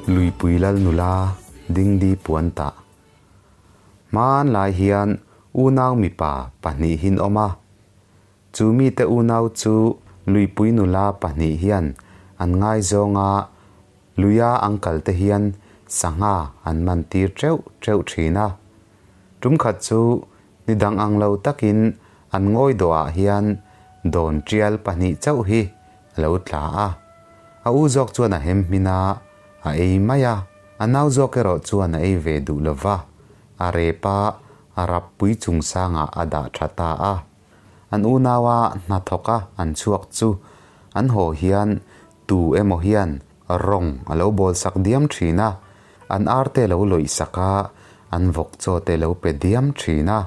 Luipui lal nula Dingdi puan tah. Hmanlai hian unau mipa pahnihin awm a. Chu mite unau chu luipui nula pahnih hian an ngaizawng a, luia an kal te hian sangha an man tir teuh teuh thin a. Tum khat chu ni dang ang lo takin an ngawi dawhah hian dawn tial pahnih chauh hi a lo tla a. A u zawk chuan a hem hmin a, a ei mai a. A nau zawk erawh chuan a ei ve duh lo va, a rep a, a rap pui chungsangah a dah tha ta a. An unaua hnathawka an chhuak chu an haw hian tu emaw hian rawng a lo bawl sak diam thin a, an arte lo lawih sak a, an vawk chaw te lo pe diam thin a.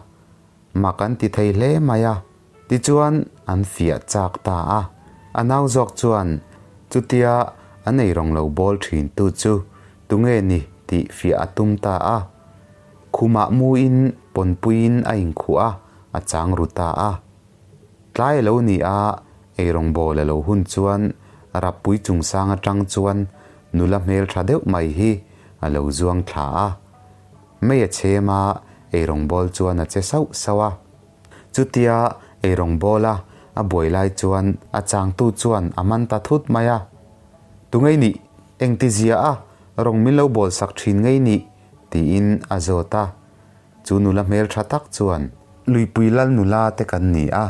Mak an ti thei hle mai a. Tichuan an fiah chak ta a. A nau zawk chuan chutia an eirawng lo bawl thin tu chu tunge ni tih fiah a tum ta a. Khumah muin pawnpuiin a inkhuh a, a chang ru ta a. Tlai a lo ni a, eirawngbawl a lo hun chuan Rappui chungsang atang chuan nula hmeltha deuh mai hi a lo zuang thla a. Mei a chhem a, eirawngbawl chuan a che sauh sauh a. Chutia eirawngbawl a a buai lai chuan a changtu chuan a man ta thut mai a. Tu ngei nih? Engtizia a rawng min lo bawl sak thin ngei nih? tiin a zawt a. Chu nula hmel tha tak chuan, Luipui lal nula te kan ni a,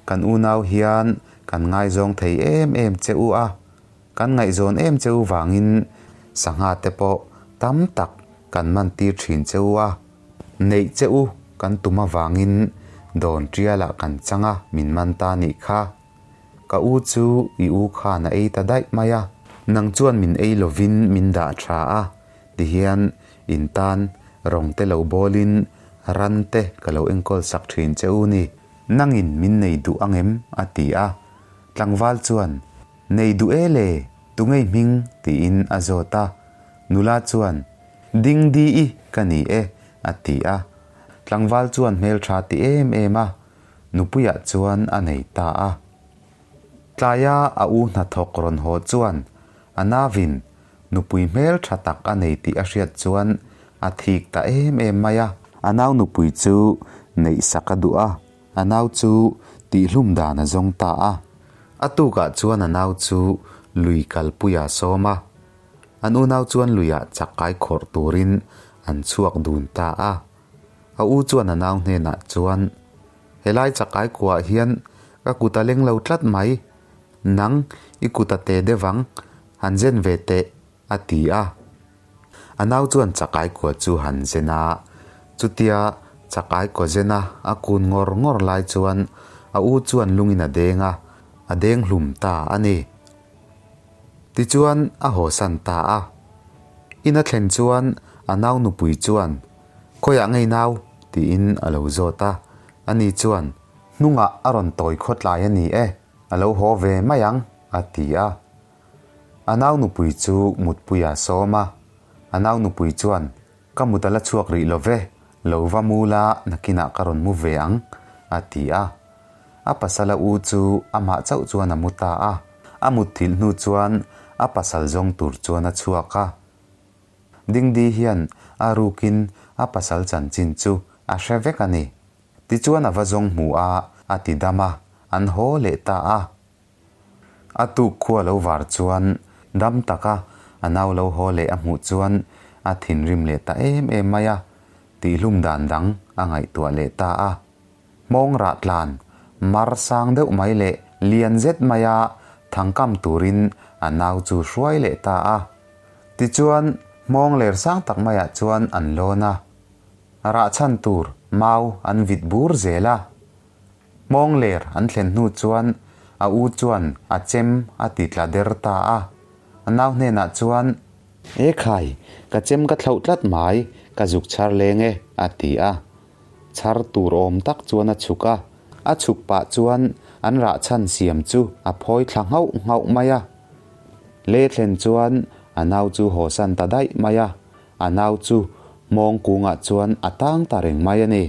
kan unau hian kan ngaizawng thei em em che u a, kan ngaihzawn em che u vangin sangha te pawh tam tak kan man tir thin che u a, neih che u kan tum avangin dawn tialah kan chang a min man ta nih kha. Ka u chu i u khan a ei ta daih mai a, nang chuan min ei lovin min dah tha a, Tihian in tan rawng te lo bawlin ran te ka lo enkawl sak thin che u ni. Nangin min nei duh ang em? a ti a. Tlangval chuan, Nei duh e le, tungei hming? tiin a zawt a. Nula chuan, Dingdi i ka ni e, a ti a. Tlangval chuan hmeltha ti em em a, nupuiah chuan a nei ta a. Tlaia a u hnathawk rawn haw chuan a navin Nupui hmel tha tak a nei tih a hriat chuan a thik ta em em mai a. A nau nupui chu neih sak a duh a, a nau chu tihhlum dan a zawng ta a. A tukah chuan a nau chu lui kalpuia sawm a. An unau chuan luiah chakkai khawrh turin an chhuak dun ta a. A u chuan a nau hnenah chuan, Helai chakkai kuah hian ka kut a leng lo tlat mai. Nang, i kut a te deuh ang, han zen ve teh, a ti a. A nau chuan chakai kua chu han zen a, chutia chakai kua zen a a kun ngawr ngawr lai chuan a u chuan lungin a deng a, a deng hlum ta a ni. Tichuan a hawsan ta a. In a thlen chuan a nau nupui chuan, Khawiah ngei nau? tiin a lo zawt a. Ani chuan, Hnungah a rawn tawi khawtlai a ni e. A lo haw ve mai ang, a ti a. A nau nupui chu mutpui a sawm a. A nau nupui chuan, Ka mut a la chhuak rih lo ve, lo va mu la, nakinah ka rawn mu ve ang, a ti a. A pasal a u chu amah chauh chuan a mu ta a. A mut thilh hnu chuan a pasal zawng tur chuan a chhuak a. Dingdi hian a rukin a pasal chanchin chu a hre vek a ni. Tichuan a va zawng hmu a, a ti dam a, an haw leh ta a. A tuk khua lo var chuan dam taka a nau lo haw leh a hmuh chuan a thinrim leh ta em em mai a, tihlum dan dang a ngaihtuah leh ta a. Hmawng rah tlan mar sang deuh mai leh lian zet maia thangkam turin a nau chu hruai leh ta a. Tichuan hmawng ler sang tak maiah chuan an lawn a. Rah chhan tur mau an vit bur zel a. Hmawng ler an thlen hnu chuan a u chuan a chem a ti tla der ta a. A nau hnenah chuan. E khai, ka chem ka thlauh tlat mai, ka zuk chhar leng e, a ti a. Chhar tur awm tak chuan a chhuk a. A chhuk pah chuan an rah chhan siam chu a phawi thla nghauh nghauh mai a. Le thlen chuan a nau chu hawsan ta daih mai a. A nau chu hmawng kungah chuan a tang ta reng mai a ni.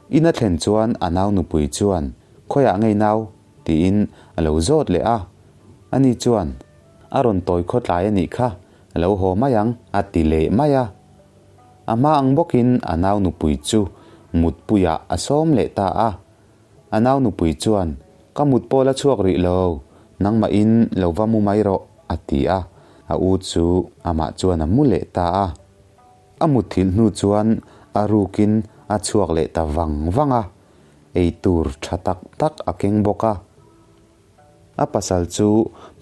In a thlen chuan a nau nupui chuan, Khawiah ngei nau? tiin a lo zawt leh a. Ani chuan, a rawn tawi khawtlai a nih kha, a lo haw mai ang, a ti leh mai a. A hma ang bawkin a nau nupui chu mutpuiah a sawm leh ta a. A nau nupui chuan, Ka mut pawh la chhuak rih lo, nangmahin lo va mu mai rawh, a ti a. A u chu amah chuan a mu leh ta a. A mutthilh hnu chuan a rukin a chhuak leh ta vang vang a, ei tur tha tak tak a keng bawk a. A pasal chu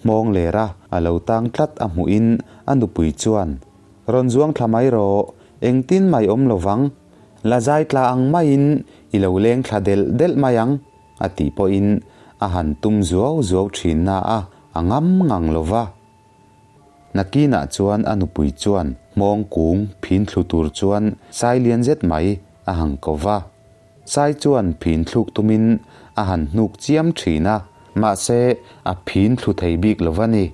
hmawng lera a lo tang tlat a hmuhin a nupui chuan, Rawn zuang thla mai rawh, engtin mai awm lo vang, la zai tla ang maiin i lo leng thla delh delh mai ang, a tih pawhin a han tum zuau zuau thin na a, a ngam ngang lo va. Nakinah chuan a nupui chuan hmawng kung phin thlu tur chuan sai lian zet mai a hang ko va. Sai chuan phin thluk tumin a han hnuk chiam thin a, mahse a phin thlu thei bik lo va ni.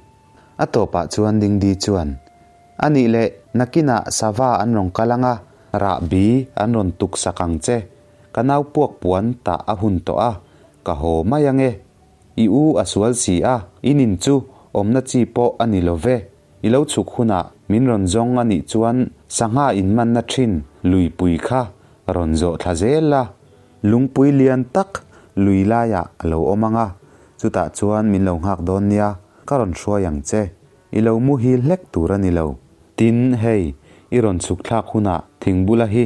A tawpah chuan Dingdi chuan, A nih leh, nakinah sava an rawn kal ang a, rahbi an rawn tuk sak ang che. Ka nau puak puan tah a hun tawh a, ka haw mai ang e. I u a sual si a, i nin chu awmna chi pawh a ni lo ve. I lo chhuk hunah min rawn zawng a nih chuan sangha inmanna thin luipui kha rawn zawh thla zel la. Lungpui lian tak lui laiah a lo awm ang a, chutah chuan min lo nghak dawn nia, ka rawn hruai ang che. I lo muhil hlek tur a ni lo. Tin, hei, i rawn chhuk thlak hunah thingbula hi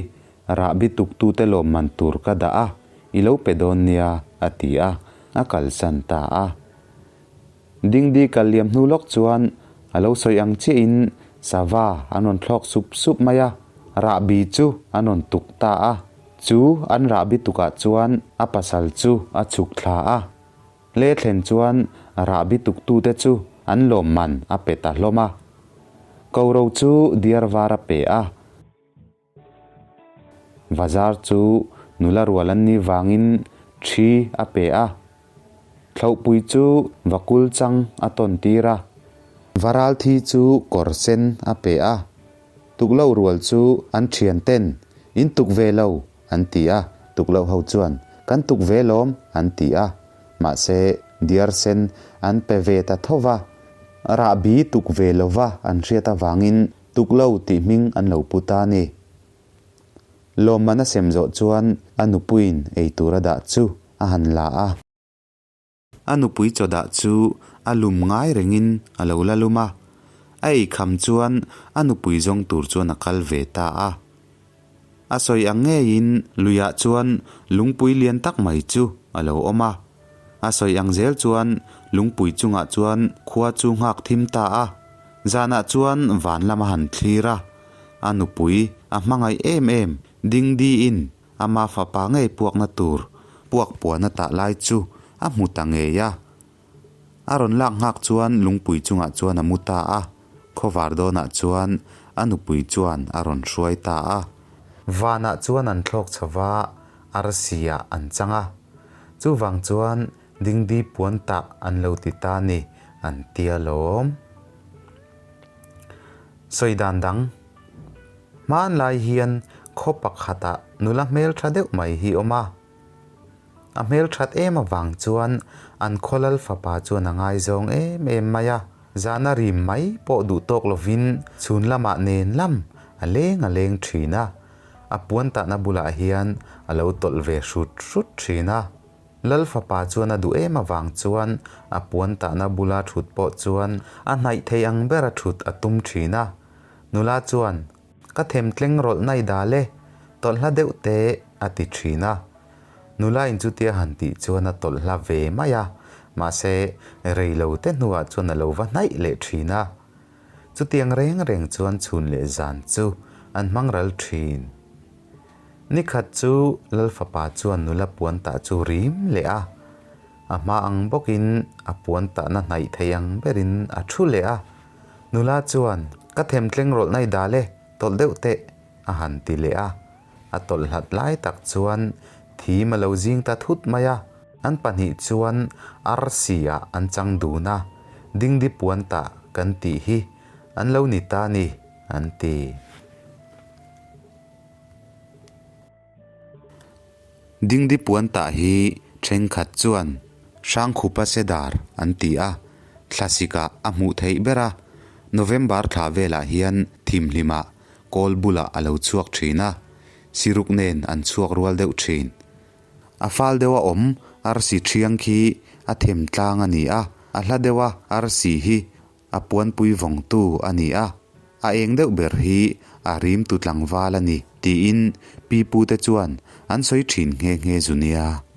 Rahbi tuktute lawmman tur ka dah a, i lo pe dawn nia, a ti a, a kalsan ta a. Dingdi kal liam hnu lawk chuan a lo sawi ang chiahin sava an rawn thlawk sup sup mai a, rahbi chu an rawn tuk ta a. Chu an rahbi tukah chuan a pasal chu a chhuk thla a. Hle thlen chuan rahbi tuktute chu an lawmman a pe ta hlawm a. Koro chu diar var a pe a. Bazar chu nula rual an nih vangin thi a pe a, thlauhpui chu vakul chang a tawn tir a, varal thi chu kawr sen a pe a, tukloh rual chu an thian ten in tuk ve lo an ti a, tukloh ho chuan kan tuk ve lawm an ti a, mahse diar sen an pe ve ta tho va, rahbi tuk ve lova an hriat avangin Tuklo tih hming an lo pu ta a ni. Lawmman a sem zawh chuan a nupuiin eitur a dah chu a han la a. A nupui chaw dah chu a lum ngai rengin a lo la lum a. A eikham chuan a nupui zawng tur chuan a kal ve ta a. A sawi ang ngeiin luiah chuan lungpui lian tak mai chu a lo awm a. A sawi ang zel chuan lungpui chungah chuan khua chu nghak thim ta a. Zanah chuan van lam a han thlir a, a nupui a hmangaih em em Dingdiin ama fapa ngei puakna tur puak puan a tah lai chu a hmu ta ngei a. A rawn lak nghak chuan lungpui chungah chuan a mu ta a, khawvar dawnah chuan a nupui chuan a rawn hruai ta a. Vanah chuan an thlawk chho va, arsiah an chang a. Chuvang chuan dingdi puan tah an lo ti ta ni an tia lawm. Sawi dan dang. Hmanlai hian khaw pakhatah nula hmeltha deuh mai hi awm a. A hmelthat em avang chuan an khawlal fapa chuan a ngaizawng em em mai a, zahna rim mai pawh duh tawk lovin chhun lamah nen lam a leng a leng thin a, a puan tahna bulah hian a lo tawlh ve hrut hrut thin a. Lal fapa chuan a duh em avang chuan a puan tahna bula thut pawh chuan a hnaih thei ang bera thut a tum thin a. Nula chuan, Ka them tleng rawlh nai dal e, tawlh hla deuh teh, a ti thin a. Nula in chutia han tih chuan a tawlh hla ve mai a, mahse rei lo te hnuah chuan a lo va hnaih leh thin a. Chutiang reng reng chuan chhun leh zan chu an hmang ral thin. Nikhat chu Lal fapa chuan nula puan tah chu rim leh a, a hma ang bawkin a puan tahna hnaih thei ang berin a thu leh a. Nula chuan, Ka them tleng rawlh nai dal e, tawlh deuh teh, a han ti leh a. A tawlh hlat lai tak chuan thim a lo zing ta thut mai a, an pahnih chuan arsi ah an chang dun a, dingdi puan tah kan tih hi an lo ni ta ni, an ti. Dingdi puan tah hi thenkhat chuan Hrangkhupa Sedar an ti a. Thlasikah a hmuh theih ber a, November thla velah hian thimhlimah kawl bulah a lo chhuak thin a, siruk nen an chhuak rual deuh thin. A fal deuha awm arsi thiang khi a them tlang a ni a, a hla deuha arsi hi a puanpui vawngtu a ni a, a eng deuh ber hi a rimtu tlangval a ni tiin pi pute chuan an sawi thin nghe nghe zu nia.